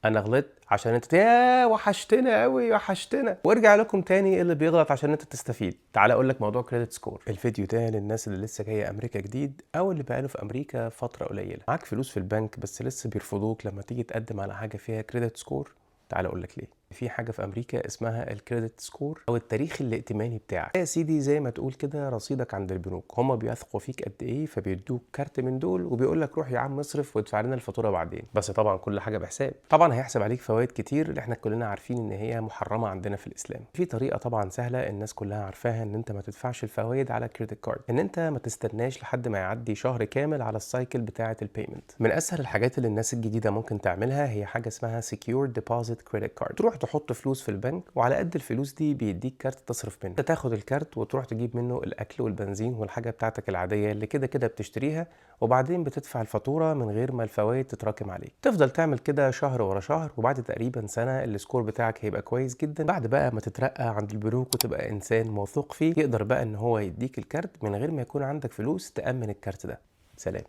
انا غلطت عشان انت يا وحشتنا قوي وحشتنا، وارجع لكم تاني اللي بيغلط عشان انت تستفيد. تعال اقول لك موضوع credit score. الفيديو ده للناس اللي لسه جاية امريكا جديد او اللي بقاله في امريكا فترة قليله، معاك فلوس في البنك بس لسه بيرفضوك لما تيجي تقدم على حاجة فيها credit score. تعال اقول لك ليه. في حاجة في امريكا اسمها ال credit score او التاريخ الائتماني بتاعك. يا سيدي زي ما تقول كده رصيدك عند البنوك، هما بيثقوا فيك قد ايه فبيدوك كارت من دول وبيقول لك روح يا عم اصرف وادفع لنا الفاتورة بعدين، بس طبعا كل حاجة بحساب. طبعا هيحسب عليك فوائد كتير اللي احنا كلنا عارفين ان هي محرمة عندنا في الاسلام. في طريقه طبعا سهلة الناس كلها عارفاها، ان انت ما تدفعش الفوائد على credit card، ان انت ما تستناش لحد ما يعدي شهر كامل على ال cycle بتاعه ال payment. من اسهل الحاجات اللي الناس الجديدة ممكن تعملها هي حاجة اسمها secured deposit credit card. تروح تحط فلوس في البنك وعلى قد الفلوس دي بيديك كارت تصرف منه، انت تاخد الكارت وتروح تجيب منه الاكل والبنزين والحاجة بتاعتك العادية اللي كده كده بتشتريها، وبعدين بتدفع الفاتورة من غير ما الفوائد تتراكم عليك. تفضل تعمل كده شهر ورا شهر، وبعد تقريبا سنة ال score بتاعك هيبقى كويس جدا. بعد بقى ما تترقى عند البنوك وتبقى انسان موثوق فيه، يقدر بقى ان هو يديك الكارت من غير ما يكون عندك فلوس تأمن الكارت ده. سلام.